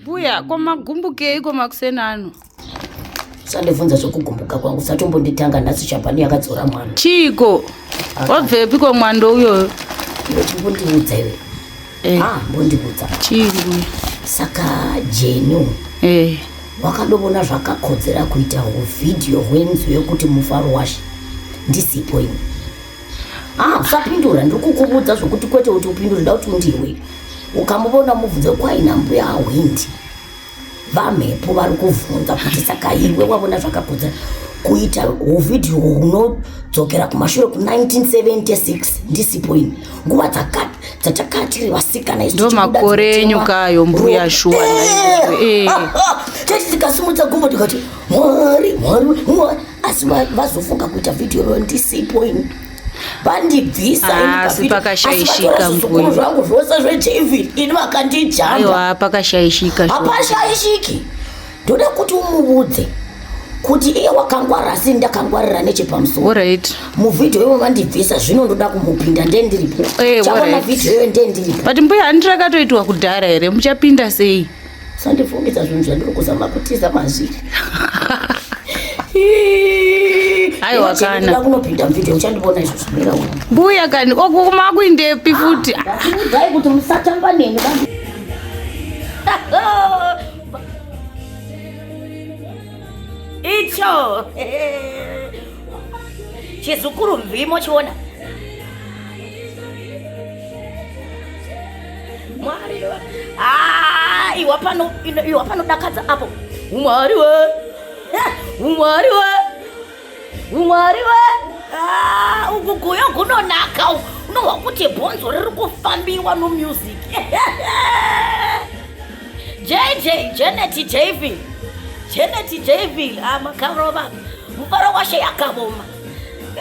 Mbuya, ko magumbukeiko makuseni ano? Usandibvunza zvekugumbuka kwangu, usatombonditanga nhasi Shabhani yakadzora mwana. Chiiko? Wabvepi ko mwando uyoyo? Iwe chimbondiudza iwe. Eh. Ah, mbondiudza. Chii mbuya? Saka Jenu Eh. wakadovona zvakakodzera kuita huvhidhiyo hwenziyo yekuti mufaro washe ndisipo ini. Ah, usapindura ndiri kukuvudza zvokuti kwete kuti upindure nda kuti undiwe. Ukamuvona mubvunze kwaina mbuya ahwindi. Vamhepo vari kuvhunza kuti saka iwe wavona zvakakodzera kuita huvhidhiyo hunodzokera kumashure ku 1976 ndisipo ini nguva dzatakatiri vasikana isu Ndo tichibuda makore enyu dzinotemwa kayo mbuya ropa. shuwa Eh! Eh. Tati tikasimudza gumbo tikati mwari mwari mwari asi vazofunga kuita vhidhiyo royo ndisipo ini vandibvisa ini Ah, asi pavhidhiyo. pakashaishika Asi vatora zvizukuru mbuya. zvangu zvose zveJV ini vakandijamba Aiwa pakashaishika shuwa. hapashaishiki ndoda kuti umuudze kuti iye wakangwara asi ndakangwarira nechepamusoro Alright. muvhidhiyo ivo vandibvisa zvino ndoda kumupinda ndendiripo Eh, chaona alright. vhidhiyo iyo ndendiripo But mbuya handiti rakatoitwa kudhara here? Muchapinda sei? usandifungidza zvinhu zvandiri kuzama kutiza mazviri Aiwa kana. ndoda kunopinda muvhidhiyo uchandivona izvo zvimira uno Mbuya kani oku makuindepi futi? ndakuudzai kuti musatamba neni vanhu. Icho chizukuru mvimo chiona mwari we Ah, iwa pano iwa panodakadza apo umwari we umwari we umwari we Ah, uku guyo gunonaka uku. Unohwa kuti bhonzo riri kufambiwa nomusic JJ Janet JV Janet JV ah, makarova mufaro washe yakavoma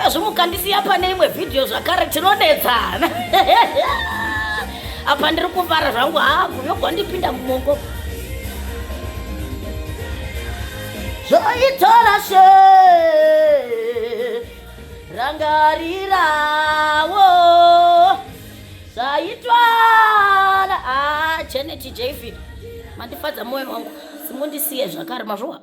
izvo mukandisiya pane imwe vhidhiyo zvakare tinonetsana apa ndiri kufara zvangu ha guyo gwandipinda mumongo zvoitora she rangarirawo zvaitwala ah, Janet JV mandifadza mwoyo wangu simundisiye zvakare mazvowa.